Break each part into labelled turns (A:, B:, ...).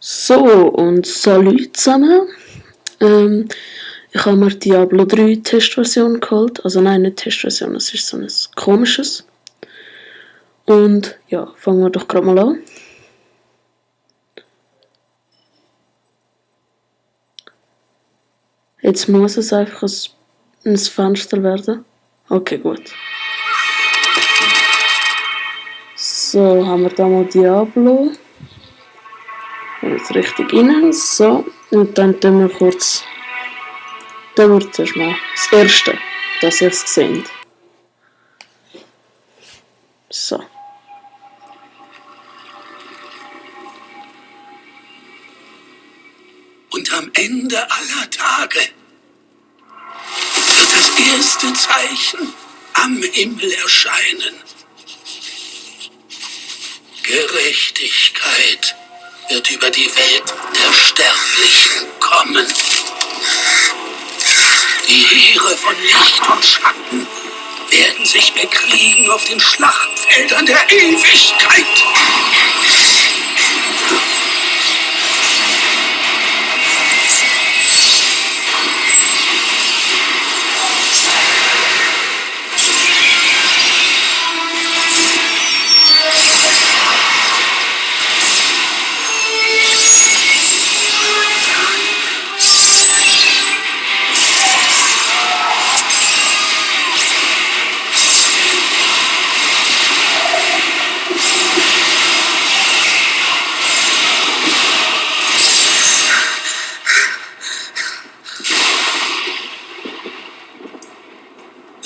A: So, und salut zusammen. Ich habe mir Diablo 3 Testversion geholt. Also nein, nicht Testversion, es ist so ein komisches. Und ja, fangen wir doch gerade mal an. Jetzt muss es einfach ein Fenster werden. Okay, gut. So, haben wir da mal Diablo. Jetzt richtig rein. So, und dann tun wir kurz. Tun wir zuerst mal das erste, dass ihr es seht. So.
B: Und am Ende aller Tage wird das erste Zeichen am Himmel erscheinen. Gerechtigkeit wird über die Welt der Sterblichen kommen. Die Heere von Licht und Schatten werden sich bekriegen auf den Schlachtfeldern der Ewigkeit.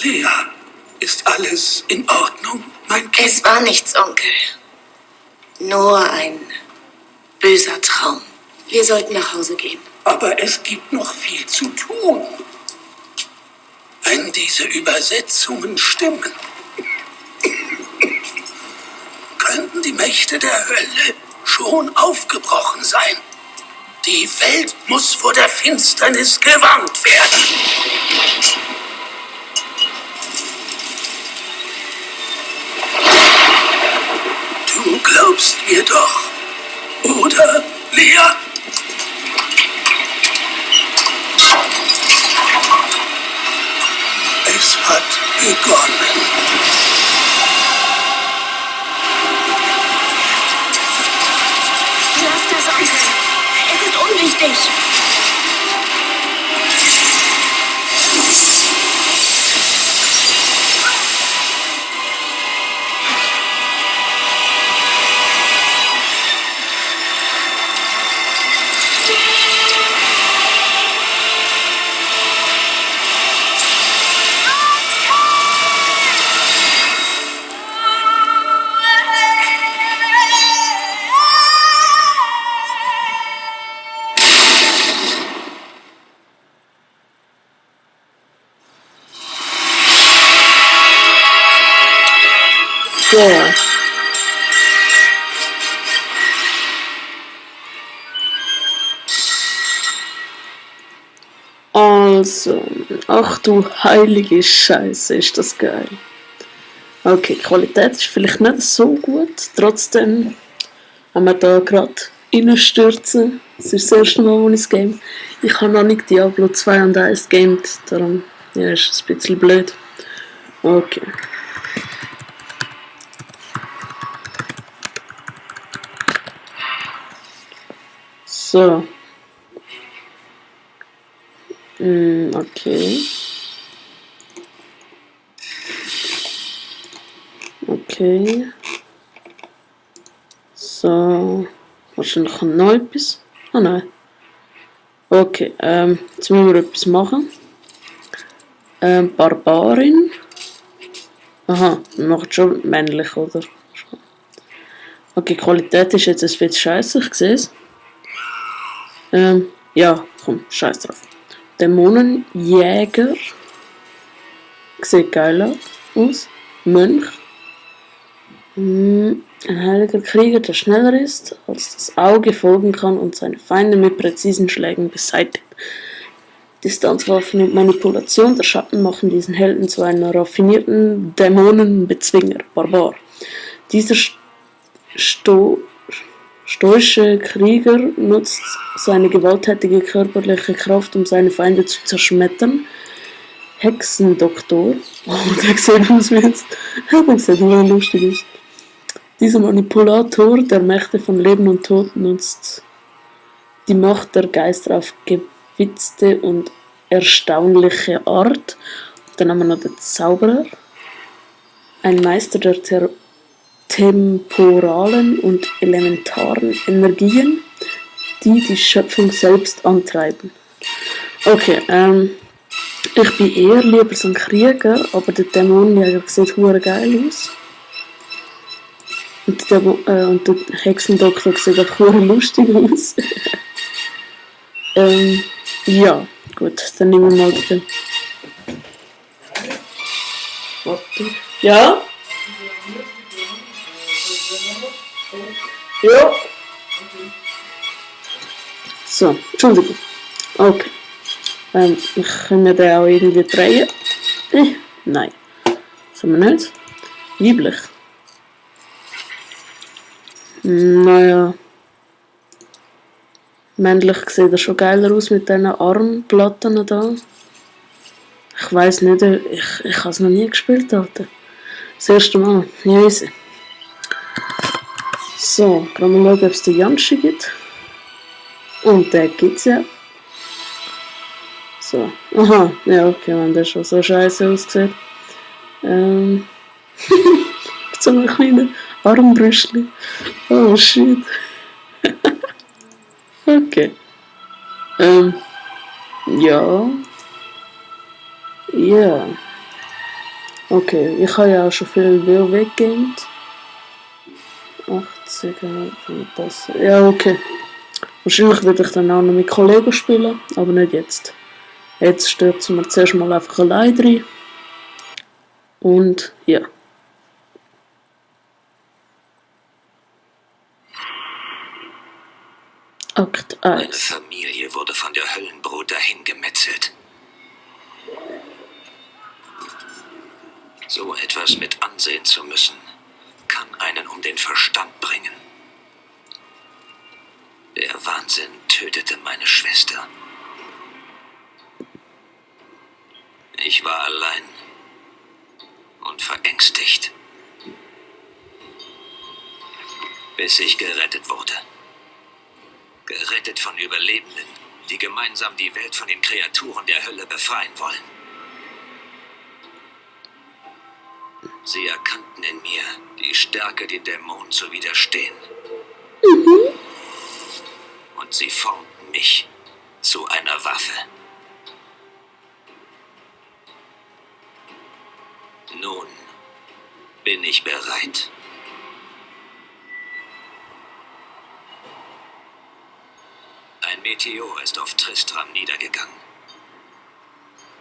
B: Lea, ist alles in Ordnung, mein Kind?
C: Es war nichts, Onkel. Nur ein böser Traum. Wir sollten nach Hause gehen.
B: Aber es gibt noch viel zu tun. Wenn diese Übersetzungen stimmen, könnten die Mächte der Hölle schon aufgebrochen sein. Die Welt muss vor der Finsternis gewarnt werden. Du glaubst mir doch, oder, Lea? Es hat begonnen.
C: Lass das, Onkel. Es ist unwichtig.
A: So. Also, ach du heilige Scheiße, ist das geil. Okay, die Qualität ist vielleicht nicht so gut, trotzdem haben wir da gerade reinstürzen. Das ist das erste Mal, wo ich das Game. Ich habe noch nicht Diablo 2 und 1 gegamed, darum ja, ist es ein bisschen blöd. Okay. So. Okay. Okay. So. Wahrscheinlich kommt noch etwas. Ah nein. Okay, jetzt müssen wir etwas machen. Barbarin. Aha, macht schon männlich, oder? Okay, die Qualität ist jetzt ein bisschen scheiße, ich sehe es. Ja, komm, scheiß drauf. Dämonenjäger. Sieht geil aus. Mönch. Ein heiliger Krieger, der schneller ist, als das Auge folgen kann und seine Feinde mit präzisen Schlägen beseitigt. Distanzwaffen und Manipulation der Schatten machen diesen Helden zu einem raffinierten Dämonenbezwinger, Barbar. Dieser stoische Krieger nutzt seine gewalttätige körperliche Kraft, um seine Feinde zu zerschmettern. Hexendoktor. Oh, der sieht aus wie jetzt. Der sieht nur lustig aus. Dieser Manipulator der Mächte von Leben und Tod nutzt die Macht der Geister auf gewitzte und erstaunliche Art. Dann haben wir noch den Zauberer. Ein Meister der temporalen und elementaren Energien, die die Schöpfung selbst antreiben. Okay, ich bin eher lieber so ein Krieger, aber der Dämonenjäger sieht hure geil aus. Und der Hexendoktor sieht auch hure lustig aus. Ja, gut, dann nehmen wir mal den. Warte. Ja? Ja. So, Entschuldigung. Okay. Können wir den auch irgendwie drehen? Nein. Können wir nicht? Weiblich. Naja. Männlich sieht er schon geiler aus mit diesen Armplatten da. Ich weiss nicht, ich habe es noch nie gespielt, Alter. Das erste Mal. Ja, easy. So, können wir schauen, ob es den Janschi gibt. Und den gibt's ja. So. Aha, ja, okay, wenn der schon so scheiße aussieht. So ein kleiner Armbrüstchen. Oh shit. Okay. Ja. Ja. Okay, ich habe ja auch schon viel WoW gegamed. 80 von passen. Ja, okay. Wahrscheinlich würde ich dann auch noch mit Kollegen spielen, aber nicht jetzt. Jetzt stürzen wir zuerst mal einfach allein rein. Und ja. Akt 1.
B: Meine Familie wurde von der Höllenbrut dahingemetzelt. So etwas mit ansehen zu müssen, kann einen um den Verstand bringen. Der Wahnsinn tötete meine Schwester. Ich war allein und verängstigt, bis ich gerettet wurde. Gerettet von Überlebenden, die gemeinsam die Welt von den Kreaturen der Hölle befreien wollen. Sie erkannten in mir die Stärke, den Dämonen zu widerstehen. Und sie formten mich zu einer Waffe. Nun bin ich bereit. Ein Meteor ist auf Tristram niedergegangen.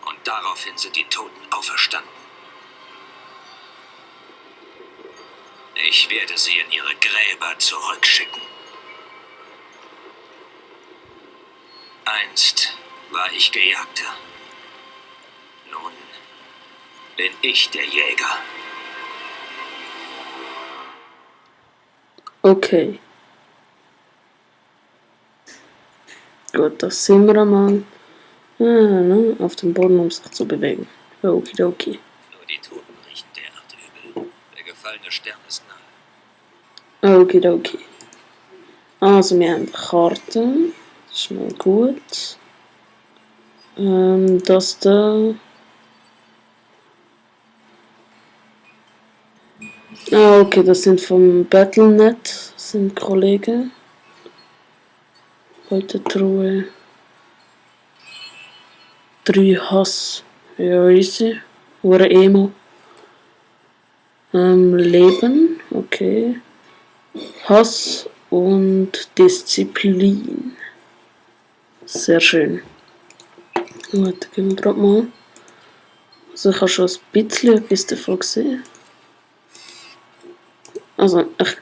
B: Und daraufhin sind die Toten auferstanden. Ich werde sie in ihre Gräber zurückschicken. Einst war ich Gejagter. Nun bin ich der Jäger.
A: Okay. Gut, das sehen wir einmal. Ne? Auf dem Boden, um sich zu bewegen. Okidoki.
B: Nur die Toten riechen derart übel. Der gefallene Stern ist nahe.
A: Okidoki. Also, wir haben eine Karte. Das ist mal gut. Das da. Ah, okay, das sind vom Battle.net. Das sind Kollegen. Heute Truhe. 3 Hass. Ja, easy. Oder Emo. Leben. Okay. Hass und Disziplin. Sehr schön. Gut, gehen wir gerade mal. Also ich habe schon ein bisschen etwas davon gesehen. Also ich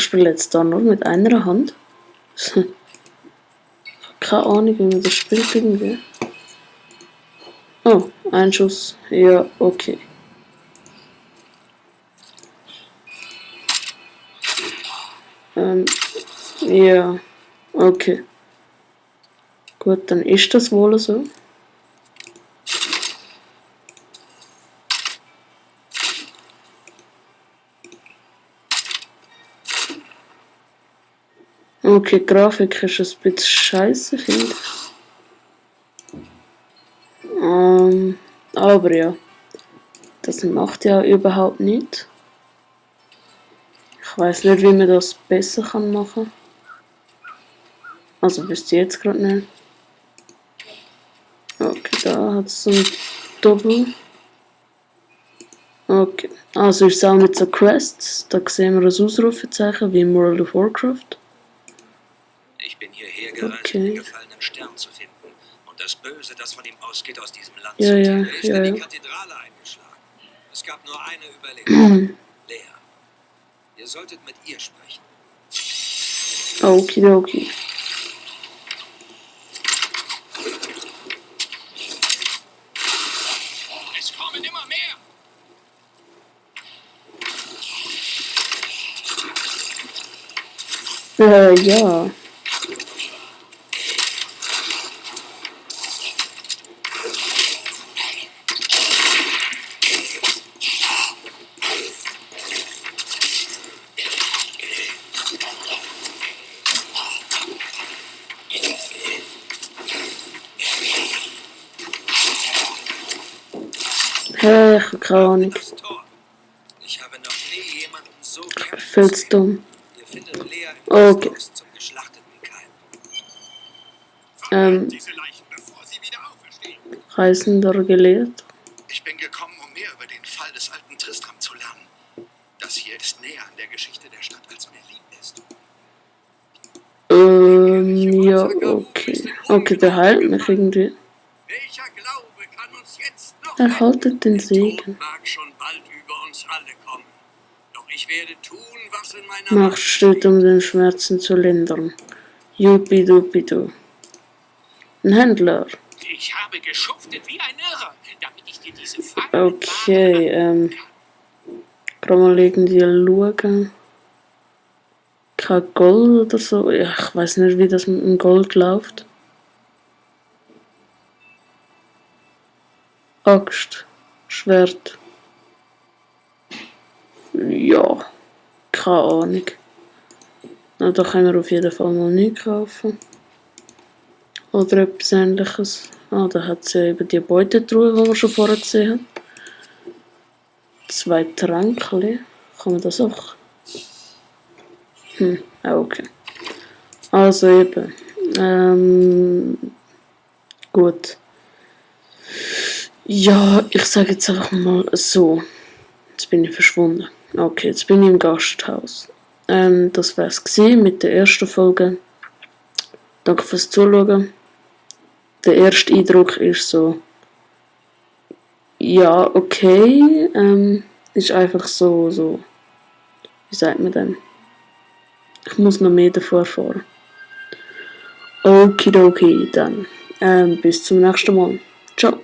A: spiele jetzt da nur mit einer Hand. Ich habe keine Ahnung, wie man das spielt irgendwie. Oh, ein Schuss. Ja, okay. Ja, okay. Gut, dann ist das wohl so. Okay, die Grafik ist ein bisschen scheiße, finde ich. Aber ja, das macht ja überhaupt nichts. Ich weiß nicht, wie man das besser kann machen. Also wüsste ich jetzt gerade nicht. Okay, da hat es so ein Doppel. Okay, also ist es auch mit so Quests. Da sehen wir das Ausrufezeichen wie in World of Warcraft.
D: Ich bin hierher gereist,
A: Okay.
D: um den gefallenen Stern zu finden. Und das Böse, das von ihm ausgeht, aus diesem Land
A: Ja,
D: zu
A: ja,
D: tilgen. Er ist
A: ja,
D: in
A: ja.
D: die Kathedrale eingeschlagen. Es gab nur eine Überlebende. Lea. Ihr solltet mit ihr sprechen.
A: Okidoki.
B: Es kommen immer mehr.
A: Ja. Ich habe keine Ahnung.
D: Das Tor. Ich habe noch nie jemanden so
A: Ich bin
D: kämpfen
A: viel zu
D: sehen.
A: dumm.
D: Ihr findet Lea im
A: Okay.
D: Gasthaus zum geschlachteten Kalb.
B: Diese Leichen, bevor sie wieder auferstehen.
A: Reisender gelehrt.
B: Ich bin gekommen, um mehr über den Fall des alten Tristram zu lernen. Das hier ist näher an der Geschichte der Stadt, als Berlin ist.
A: Ja, okay. Okay, der heilt mich irgendwie.
B: Welcher Glaube kann uns jetzt noch
A: Erhaltet den
B: Der
A: Segen.
B: Tod mag schon bald über uns alle kommen. Doch ich werde tun, was in meiner
A: Macht steht, um den Schmerzen zu lindern. Jupidupidu. Ein Händler.
B: Ich habe geschuftet wie ein Irrer, damit ich dir diese Fallen
A: Okay, kann mal irgendwie schauen. Kein Gold oder so. Ja, ich weiß nicht, wie das mit dem Gold läuft. Axt. Schwert. Ja. Keine Ahnung. Na, da können wir auf jeden Fall mal nicht kaufen. Oder etwas ähnliches. Ah, da hat sie eben die Beutetruhe, die wir schon vorher gesehen haben. 2 Tränkli. Kann man das auch? Okay. Also eben. Gut. Ja, ich sage jetzt einfach mal so. Jetzt bin ich verschwunden. Okay, jetzt bin ich im Gasthaus. Das wär's gewesen mit der ersten Folge. Danke fürs Zuschauen. Der erste Eindruck ist so. Ja, okay. Ist einfach so. Wie sagt man denn? Ich muss noch mehr davon erfahren. Okidoki, dann. Bis zum nächsten Mal. Ciao.